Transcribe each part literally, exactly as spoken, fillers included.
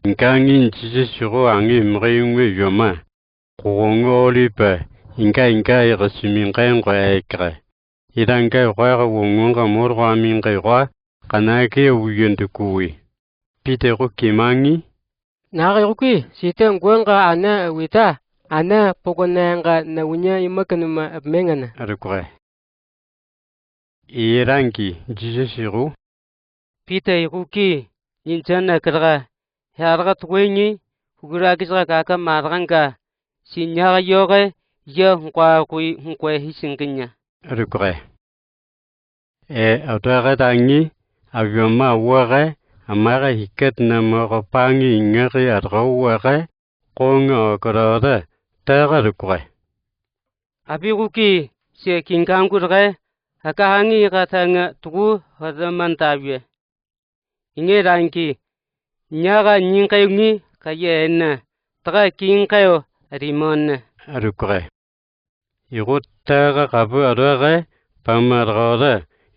Inkaŋi Jisas iroon aŋi mriyuŋ me yoma, kuroŋ Olibe, inka inka irosi miŋkaŋ ko ekre. Idaŋ ka iroon woŋoŋ ka moro amiŋ ka iroon, kanaaki awuyen tukuwi. Pita iroon kimaŋi, Naak iroon ki, site ŋoŋ ka ana awita, ana pogonaŋ ka nawunya imakanuma abmeŋana. Arukure. Idaŋ ki Jisas iroon, Pita iroon ki, injana kerga, he arga tuweŋi, hugura kisra kaka maranga, si nyaga yoge, ya hukwa kui hukwe hisiŋkinya. Arukure. E otoge taŋi, awioma wage, amage hiket na moro paŋi iŋaki arga wage, koŋ okorode, tega arukure. Api iroon ki, si kiŋkaŋ kurge, haka aŋi ka taŋa tuku hadaman tawe. Iŋe daŋ ki, nyaga niŋkaŋ ŋi ka ye ena, tega kiŋkaŋ o arimon. Arukure. Iroon tega kabu aroge, pama argode,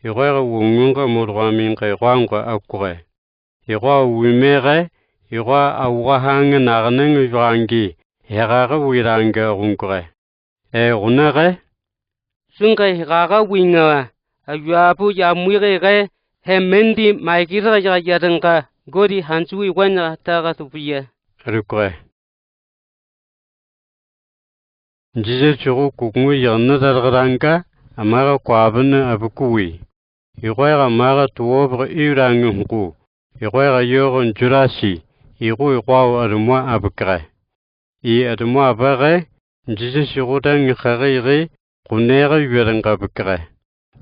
iroon woŋoŋ ka moro amiŋ ka iroon ko akure. Iroon wimege, iroon awuga haŋa naaganeŋ iroon ki, hekaka wiraŋ ka ruŋkure. E runege, suŋ ka hekaka wiŋa, ayu abu yamwire ge, he mendi maikira ya yadaŋ ka, godi hansu iwan ya tega tupiya. Arukure. Jisas iroon kukuŋu yerne dargadaŋ ka, amage kwabene abukuwi. Iroon amage tuwobra iwraŋi huŋku. Iroon yogo jurasi, iroon iroon adumwa abukre. I adumwa abare, Jisas iroon daŋ kare iri, kunega wiraŋ ka bukre.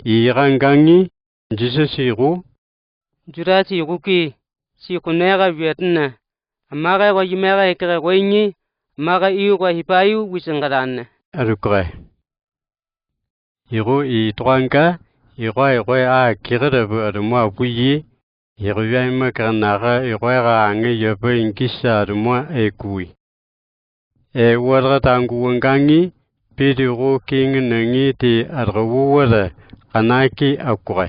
Iran kaŋi, Jisas iroon, Jurasi iroon ki, si kunega wiratna. Amage ko imege kare ko iŋi, amage iroon ipayu wisaŋ karanna. Arukure. Iroon itokaŋ ka, iroon iroon akirade bu adumwa abuyi, iroon imakare naga iroon aŋa yaba iŋkisa adumwa ekuwi. E warga taŋ kuwaŋ kaŋi, Pita iroon kiŋ naŋi ti arga wuwada, kanaaki akure.